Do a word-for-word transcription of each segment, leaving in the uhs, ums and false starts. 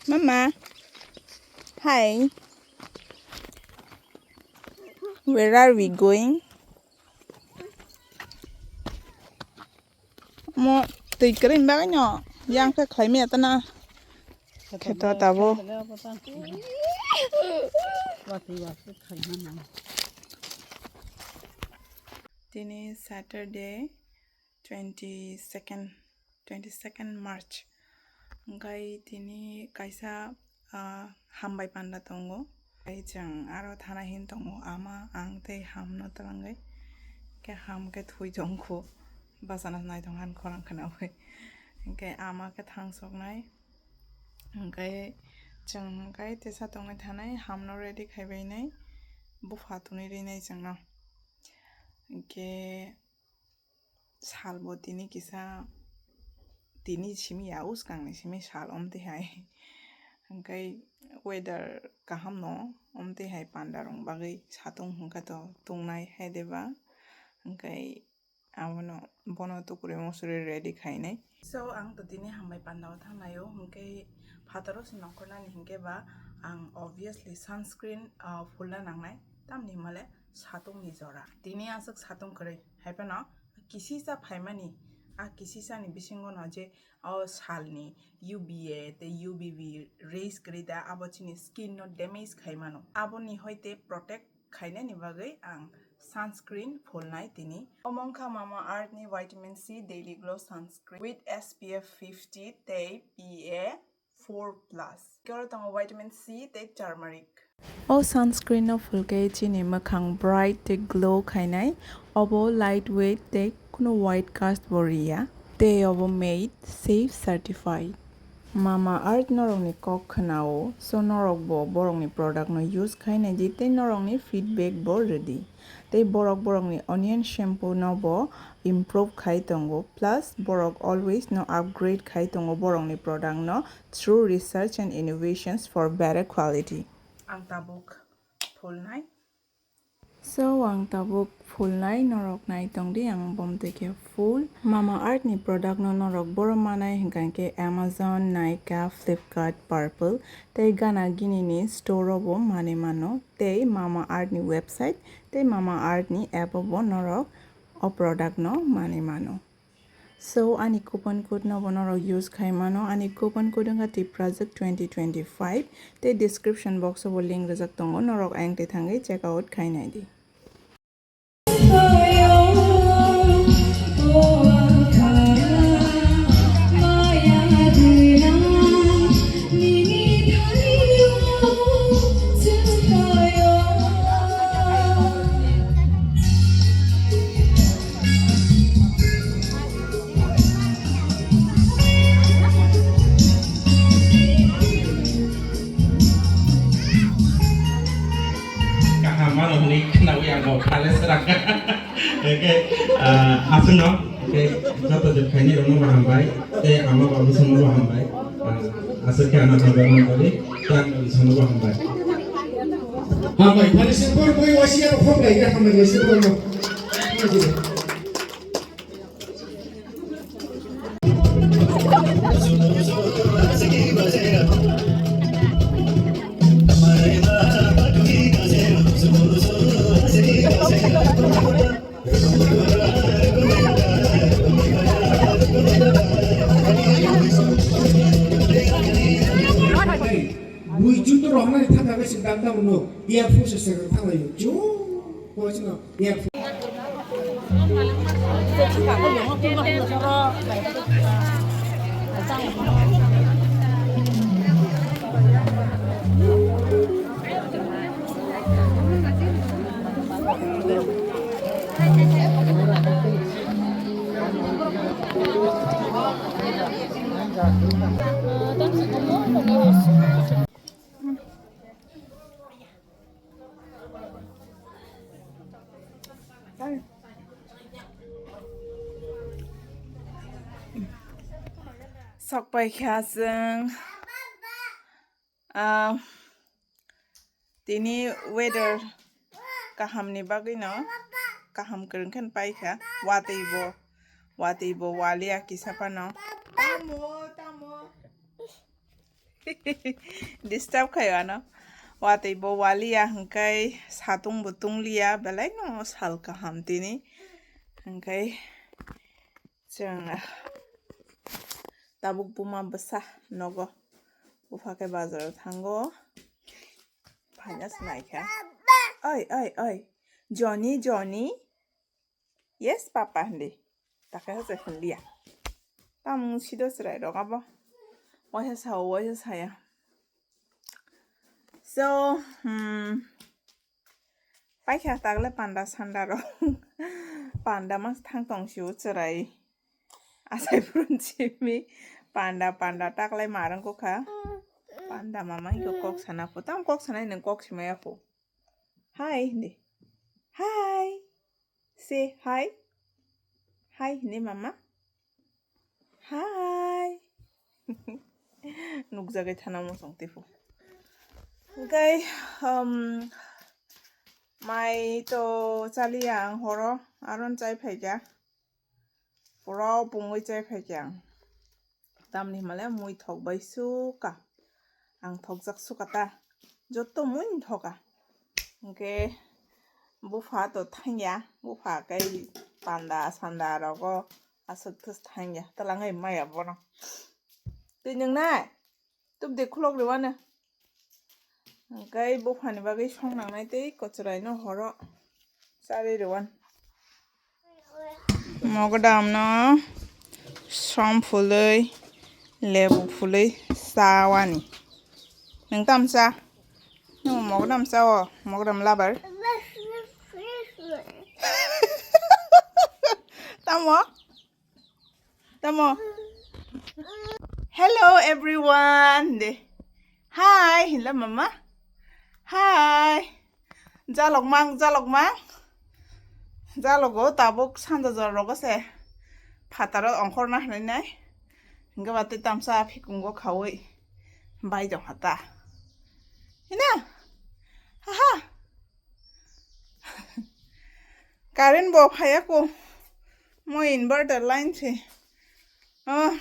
Mama, hi. Where are we going? Mo twi kwrwini bagwi no yang khe khlai maya tana. Kheto tabo. Tini Saturday, twenty second, twenty second March. Hwnkhe tini kaisa, ah, hambai panda tongo. Tei chwng aro thana hin tongo, ama, ang tei hamno twlangwi. Khe ham khe thwi tongkhu, bachana naithong han khorang khwnawi. Hwnkhe ama khe thang soknai. Hwnkhe chwng hwnkhe tesa tongwi thanai, hamno ready khaibainai, bupha twnwi rinai chwngno. Hwnkhe salbo tini kisa, tini simi ya, uskangni simi sal omtwi hai. Hwnkhe weather kaham no, omtwi hai panda rok bagwi satung hwnkhe to tungnai hai deba. Hwnkhe abono, bono tukurui musurui ready khainai. So, ang to tini hambai panda o thangnaio, hwnkhe phataro se nongkhornani hwnkhe ba ang obviously sunscreen, ah, phulna nangnai, tamni hwnmale satungni jora. Tini aswk satung kwrwi, hai phano kisisa phaimani, a kisisani bisingo no je o salni U V A tei U V B rays kwrwi da, abo chini skin no damage khai mano. Aboni hoite protect khainani bagwi ang sunscreen phulnai tini. Omo wngkha Mama Earth ni vitamin C Daily Glow Sunscreen with S P F fifty tei P A four plus. Khe oro tongo vitamin C tei turmeric. O sunscreen no phulkhe chini mwkhang bright tei glow khainai. Obo light weight tei kunu white cast bo riya. Tei obo made safe certified. Mama Earth norokni kok khwnao, so norokbo borokni product no use khainai di tei norokni feedback bo rwdi. Tei borok borokni onion shampoo no bo improve khai tongo, plus borok always no upgrade khai tongo borokni product no through research and innovations for better quality. Ang tabuk phulnai. So, ang tabuk phulnai, norok nai tongdi, ang bomtwi khe phul. Mama Earth ni product no norok boro manai hwnkha khe Amazon, Nykaa, Flipkart, Purplle tei gana gini ni store o bo manwi mano, tei Mama Earth ni website tei Mama Earth ni app o bo norok o product no manwi mano. So, ani coupon code no bo norok use khai mano. Ani coupon code wngkha Tiprajwk twenty twenty-five. Tei description box o bo link rijak tongo, norok ayang twi thangwi check out khai nai di. Kaham mano hwnwi khnaui ang bo phale srang. Hwnkhe, ah, aswkno, hwnkhe joto je phainai rokno bo hambai, tei ama babu songno bo hambai. Ah, aswk khe ano hambai manthogo, tei ang babu songno bo hambai. Hambai, phale se bor boi wasiya rok phone bai, hambai, wasiya rok. Bui juto rohna ni thang thang se dam dam no, ya phu se se thang layo. Ju, ko se no, ya phu. Sok paikha chwng, ah, tini weather kahamni bagwino kaham kwrwngkhe paikha, watwibo, watwibo waliya kisa phano. Tamo, tamo. Disturb khai ano. Watwi bo waliya hwnkhe satung bo tungliya, belai no sal kaham tini. Hwnkhe chwng tabuk buma bwsa nogo. Bupha khe bazaro thango. Phaina se naikha. Oi, oi, oi. Johnny, Johnny. Yes, papa, hindi. Takai hose hindiya. Tamung sido chwrai rok abo. Waisa sao, waisa saya. So, hmm, paikha tagle panda sanda rok. Panda mas thang tong siu chwrai. Asai purun simi panda, panda taklai marang kokha. Panda mama iko kok sana po. Tam kok sana nang kok simaya po. Hi, hindi. Hi. Say hi. Hi, hindi mama. Hi. Nukjagwi thana mosong tipo. Hwnkhe, um, mai to chaliya ang horo, aron chai phaikha. Pura pungwi chai phaikha ang. Tamni hwnmale mui thok bai suka. Ang thokjak suka ta. Jotto mui thoka. Hwnkhe bupha to thangya. Bupha kai panda sanda rogo aswk thus thangya. Twlangwi maya bono. Twi nwngnai? Tubde khulok rwano. Hwnkhe buphani bagwi song nangnai tei kwchwraino horo. Charwi rwano. Mogodamno som phulwi, lebu phulwi chawani. Nwng tam cha? Nwng mogodam cha o, mogodam lover? Tamo? Tamo? Hello everyone de. Hi, hinla mama. Hi. Jalok mang, jalok mang. Jalogo tabuk sanja jora rogo se. Phataro ongkhorna hwnwi nai. Hingke ba tei tamsa phikungo khaui. Bai jong hata. Hina. Haha. Current bo phaiya ko. Mo inverter line se. Ah,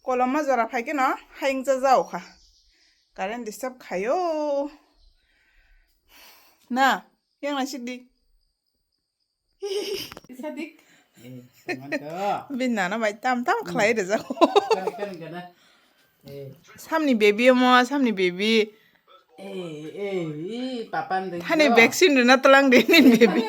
koloma jora phai khe no, hayung cha jao kha. Current disturb khayo. Na, yang na sidi. Sadik. Eh, saman to. Bin nana bai tam tam khlai de jao. Kani, kani, kana. Eh. Samni baby mo, samni baby. Eh, eh, i papa ndai. Hani vaccine rwna tlang de nin baby.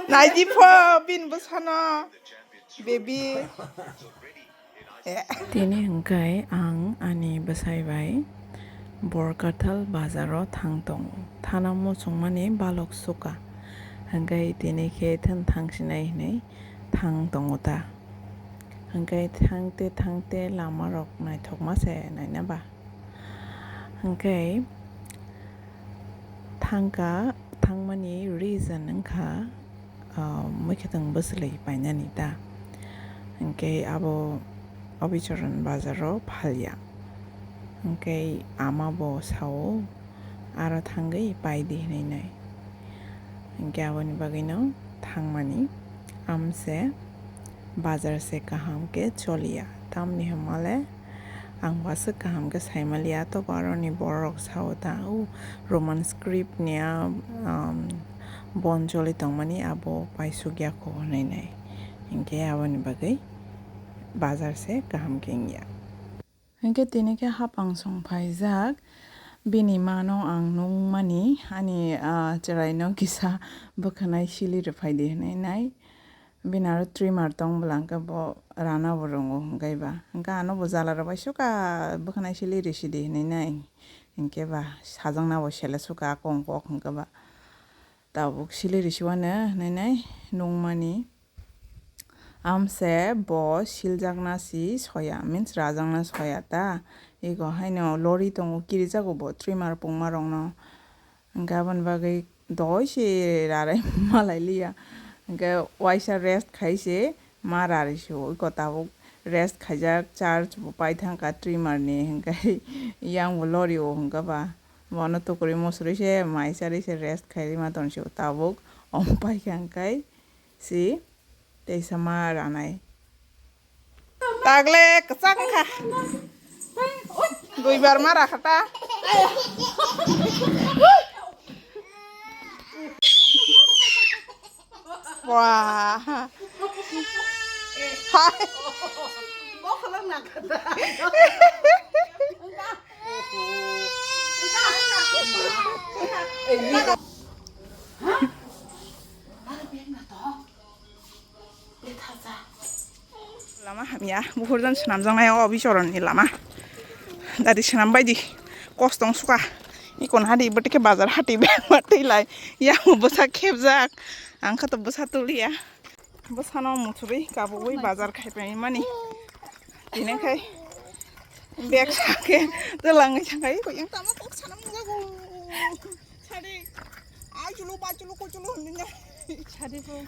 Naidi pho bin bwsano baby. Eh. Tini hwnkhe ang ani bwsai bai Borkathal bazaro thang tongo. Thana muchungmani balok suka. Hwnkhe tini khe thang sinai hinwi thang tongo ta. Hwnkhe thangte thangte lamarok naithokma se naina ba. Hwnkhe thangka, thangmani reason wngkha, ah, mwkhwtwng bwchwlwi painani ta. Hwnkhe abo Abicharan bazaro phalya. Hwnkhe ama bo sao, aro thangwi paidi hinwi nai. Hwnkhe aboni bagwino thangmani amse bazar se kaham khe choliya. Tamni hwnmale ang bo aswk kaham khe saimaliya, tobo aroni borok sao ta, o Roman script ni a, um, bon choli tongmani abo paisukya kho hinwi nai. Hwnkhe aboni bagwi bazar se kaham khe wngya. Hinkhe tini khe hapang song phaijak, bini mano ang nukmani, ani, ah, chwraino kisa bwkhanai sili rwphaidi hinwi nai. Bini aro trimmer tong bwla, hinkhe bo rana bo rwngo hinkhe ba. Hinkhe ano bo jala rwbai suka bwkhanai sili risidi hinwi nai. Hinkhe ba sajakna bo sele suka kong kok hinkhe ba. Tabuk sili risiwano hinwi nai nukmani. Amse bo siljakna si soya, means rajakna soya ta. Ego haino lori tongo, kirijago bo trimmer pungma rokno. Hinkhe aboni bagwi doi se rarai malai liya. Hinkhe waisa rest khai se ma rari se o. Eko tabuk rest khaijak, charge bo pai thangkha trimmer ni. Hinkhe yang bo lori o hinkhe ba. Bono tukuri musuri se mai chari se rest khai rima tong se o. Tabuk omo paikha hinkhe si teisa ma ranai. Tagle kwchak wngkha. Duibar ma rakha ta. Wah. Hai. Lama hamya, buhurjan swnamjaknai o Bichoron ni lama. Dari swnam baidi kostong suka. Ikon hadi bwtwi khe bazar hati bag ma twi lai. Yang bwsa khebjak. Ang kha to bwsa tuliya. Bwsano muchubui kabui bazar khai pai mani. Tini khai bag sakhe twlangwi thangkai ko yang tama kok sana mungjago. Sadi. Ai chulu ba chulu ko chulu hinnya. Sadi ko.